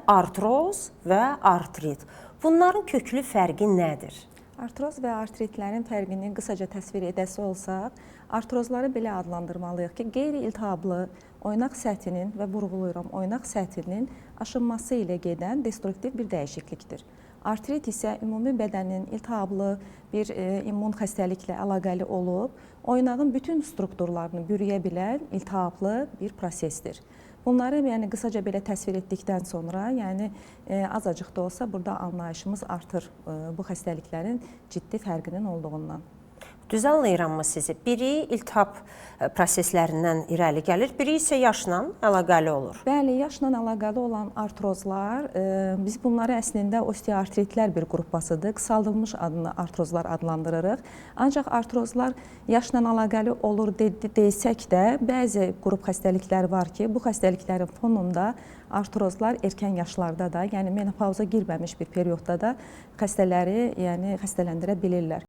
artroz və artrit. Bunların köklü fərqi nədir? Artroz və artritlərin fərqini qısaca təsvir edəsi olsaq, artrozları belə adlandırmalıyıq ki, qeyri-iltihablı oynaq səthinin və vurğulayıram, oynaq səthinin aşınması ilə gedən destruktiv bir dəyişiklikdir. Artrit isə ümumi bədənin iltihablı bir immun xəstəliklə əlaqəli olub, oynağın bütün strukturlarını bürüyə bilən iltihablı bir prosesdir. Bunları yəni qısaca belə təsvir etdikdən sonra, yəni azacıq da olsa burada anlayışımız artır bu xəstəliklərin ciddi fərqinin olduğundan. Düz anlayırammı sizi? Biri iltihab proseslərindən irəli gəlir, biri isə yaşla əlaqəli olur. Bəli, yaşla əlaqəli olan artrozlar, biz bunları əslində osteoartritlər bir qrupasıdır. Qısaldılmış adını artrozlar adlandırırıq. Ancaq artrozlar yaşla əlaqəli olur desək də, bəzi qrup xəstəliklər var ki, bu xəstəliklərin fonunda artrozlar erkən yaşlarda da, yəni menopauza girməmiş bir periodda da xəstələri, yəni xəstələndirə bilirlər.